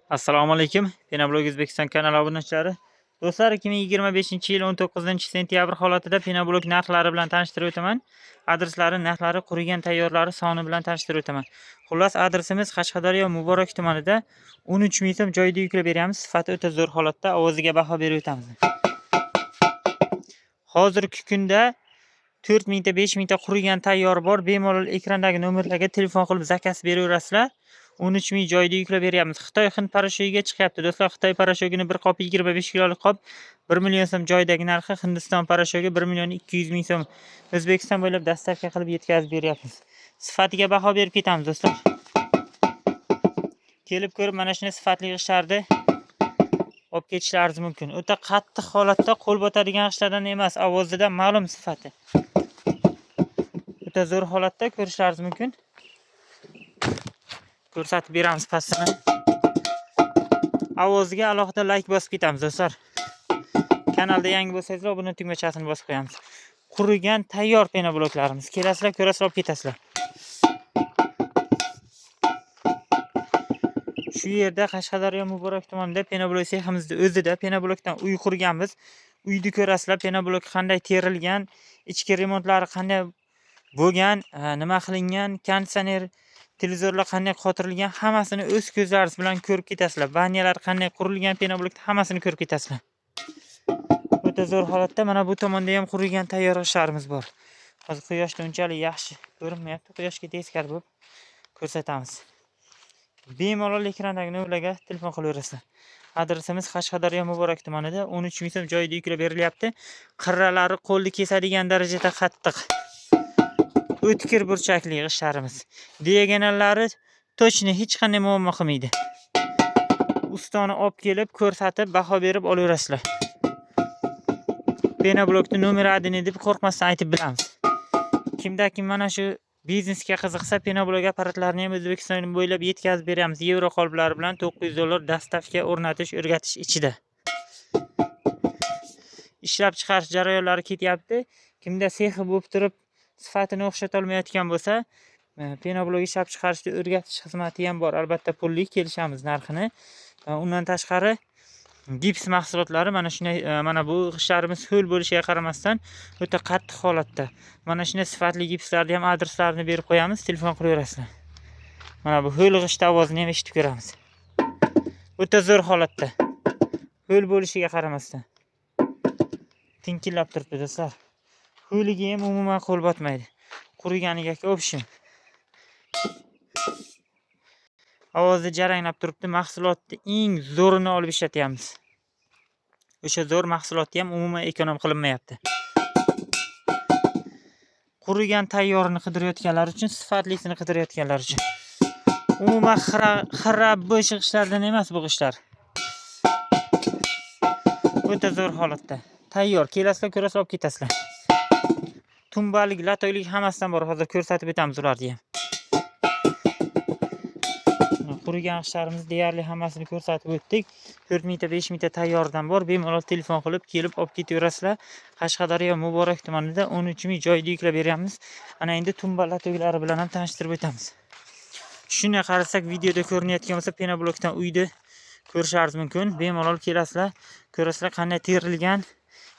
Assalomu alaykum, Penoblok O'zbekiston kanali obunachilari. Do'stlar, 2025-yil 19-sentyabr holatida penoblok narxlari bilan tanishtirib o'taman. Adreslari, narxlari, qurigan tayyorlari soni bilan tanishtirib o'taman. Xullas, adresimiz Qashqadaryo Muborak tumanida 13 ming so'm joyida yuklab beramiz. Sifati o'ta zo'r holatda, ovoziga baho berib o'tamiz. Hozirgi kunda 4 mingta, 5 mingta qurigan tayyor bor. Bemalol ekrandagi nomerlarga telefon qilib zakaz beraverasizlar. 13 ming joyida yuklab beryapmiz. Xitoy Hind poroshogiga chiqyapti. Do'stlar, Xitoy poroshogini bir qopi 25 kilolik qop 1 million so'm joyidagi narxi, Hindiston poroshogi 1 million 200 ming so'm. O'zbekiston bo'ylab dostavka qilib yetkazib beryapmiz. Sifatiga baho berib ketamiz, do'stlar. Kelib ko'rib mana shunday sifatli g'ishtlarni olib ketishlaringiz mumkin. O'ta qattiq holatda, qo'l botadigan g'ishtlardan emas, ovozidan ma'lum sifati. O'ta zo'r holatda ko'rishlaringiz mumkin. Ko'rsatib beramiz pastini. Ovoziga alohida like bosib ketamiz, do'stlar. Kanalda yangi bo'lsangizlar, obuna tugmachasini bosib qo'yamiz. Qurigan tayyor penobloklarimiz. Kelasizlar, ko'rasizlar, olib ketasizlar. Shu yerda Qashqadaryo Muborak tumanida penoblok seximizda o'zida penoblokdan uy qurganmiz. Uyni ko'rasizlar, penoblok qanday terilgan, ichki remontlari qanday bo'lgan, nima qilingan, konditsioner, televizorlar qanday qotirilgan, hammasini o'z ko'zlaringiz bilan ko'rib ketasizlar. Vannalar qanday qurilgan penoblokda, hammasini ko'rib ketasizlar. O'ta zo'r holatda. Mana bu tomonda ham qurigan tayyor g'ishtlarimiz bor. Hozir quyoshda unchalik yaxshi ko'rinmayapti. Quyoshga teskari bo'lib ko'rsatamiz. Bemalol ekrandagi nomerlarga telefon qilaverasizlar. Adresimiz Qashqadaryo Muborak tumanida 13 ming so'm joyida yuklab berilyapti. Qirralari qo'lni kesadigan darajada qattiq. O'tkir burchakli g'ishtlarimiz. Diagonallari tochni hech qanday muammo qilmaydi. Ustani olib kelib, ko'rsatib, baho berib olaverasizlar. Penoblokni nomer 1 deb qo'rqmasdan aytib bilamiz. Kimda kim mana shu biznesga qiziqsa, penoblok apparatlarini ham O'zbekiston bo'ylab yetkazib beramiz. Yevro qoliplari bilan $900 dostavka, o'rnatish, o'rgatish ichida. Ishlab chiqarish jarayonlari ketyapti. Kimda sexi bo'lib turib, sifatini o'xshata olmayotgan bo'lsa, penoblok ishlab chiqarishni o'rgatish xizmati ham bor. Albatta pullik, kelishamiz narxini. Undan tashqari gips mahsulotlari mana shunday, mana bu g'ishtlarimiz ho'l bo'lishiga qaramasdan o'ta qattiq holatda. Mana shunday sifatli gipslarni ham adreslarini berib qo'yamiz, telefon qilaverasizlar. Mana bu ho'l g'isht ovozini ham eshitib ko'ramiz. O'ta zo'r holatda. Ho'l bo'lishiga qaramasdan tinkillab turibdi, do'stlar. Ho'liga ham umuman qo'l botmaydi. Quriganiga общем. Ovozi jaranglab turibdi. Mahsulotni eng zo'rini olib ishlatyapmiz. O'sha zo'r mahsulotni ham umuman ekonom qilinmayapti. Qurigan tayyorini qidirayotganlar uchun, sifatlisini qidirayotganlar uchun. Umuman xira bo'sh g'ishtlardan emas bu g'ishtlar. O'ta zo'r holatda. Tayyor, kelasizlar, ko'rasizlar, olib ketasizlar. Tumbalik, latoylik hammasidan bor. Hozir ko'rsatib o'tamiz ularni ham. Qurigan g'ishtlarimiz deyarli hammasini ko'rsatib o'tdik. 4 mingta, 5 mingta tayyordan bor. Bemalol telefon qilib, kelib olib ketaverasizlar. Qashqadaryo Muborak tumanida 13 ming joyida yuklab beryapmiz. Ana endi tumba latoylari bilan ham tanishtirib o'tamiz. Shunday qarasak, videoda ko'rinayotgan bo'lsa, penoblokdan uyni ko'rishingiz mumkin. Bemalol kelasizlar, ko'rasizlar qanday terilgan,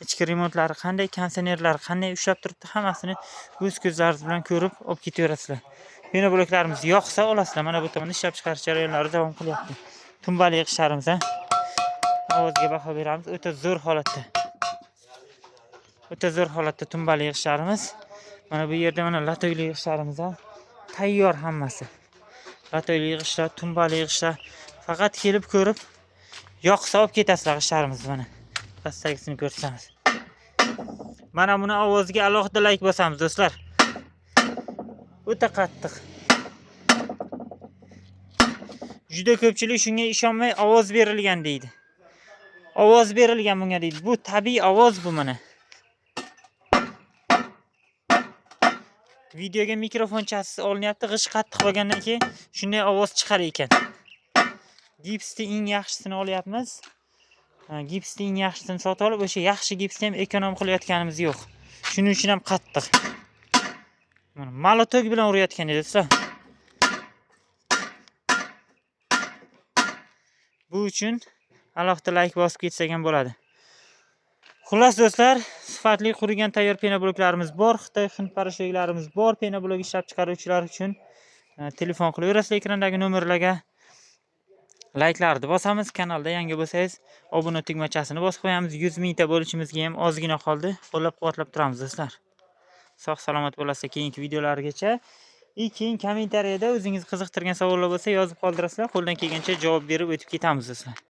ichki remontlari qanday, konditsionerlari qanday ushlab turibdi, hammasini o'z ko'zlaringiz bilan ko'rib olib ketaverasizlar. Penobloklarimiz yoqsa olasizlar. Mana bu tomonda ishlab chiqarish jarayonlari davom qilyapti. Tumbali g'ishtlarimiz, ha. Ovozga baho beramiz. O'ta zo'r holatda. O'ta zo'r holatda tumbali g'ishtlarimiz. Mana bu yerda mana latoyli g'ishtlarimiz ham tayyor hammasi. Latoyli g'ishtlar, tumbali g'ishtlar. Faqat kelib ko'rib, yoqsa olib ketasizlar g'ishtlarimizni mana. Pastagisini ko'rsatamiz. Mana buni ovoziga alohida like bosamiz, do'stlar. O'ta qattiq. Juda ko'pchilik shunga ishonmay ovoz berilgan deydi. Ovoz berilgan bunga deydi. Bu tabiiy ovoz bu mana. Videoga mikrofonchasiz olinyapti. G'isht qattiq bo'lgandan keyin shunday ovoz chiqar ekan. Gipsni eng yaxshisini olyapmiz. Gipsni eng yaxshisini sotib olib, o'sha yaxshi gipsni ham ekonom qilayotganimiz yo'q. Shuning uchun ham qattiq. Mana molotok bilan urayotgan edi, do'stlar. Bu uchun alohida layk bosib ketsak ham bo'ladi. Xullas do'stlar, sifatli qurigan tayyor penobloklarimiz bor, Xitoy hind poroshloklarimiz bor. Penoblok ishlab chiqaruvchilar uchun telefon qilaverasizlar ekrandagi nomerlarga. Layklarni bosamiz. Kanalda yangi bo'lsangiz, obuna tugmachasini bosib qo'yamiz. 100 mingta bo'lishimizga ham ozgina qoldi. Qo'llab-quvvatlab turamiz do'stlar. Sog' salomat bo'lasizlar keyingi videolargacha. И keyin kommentariyada o'zingiz qiziqtirgan savollar bo'lsa, yozib qoldirasizlar. Qo'ldan kelgancha javob berib o'tib ketamiz do'stlar.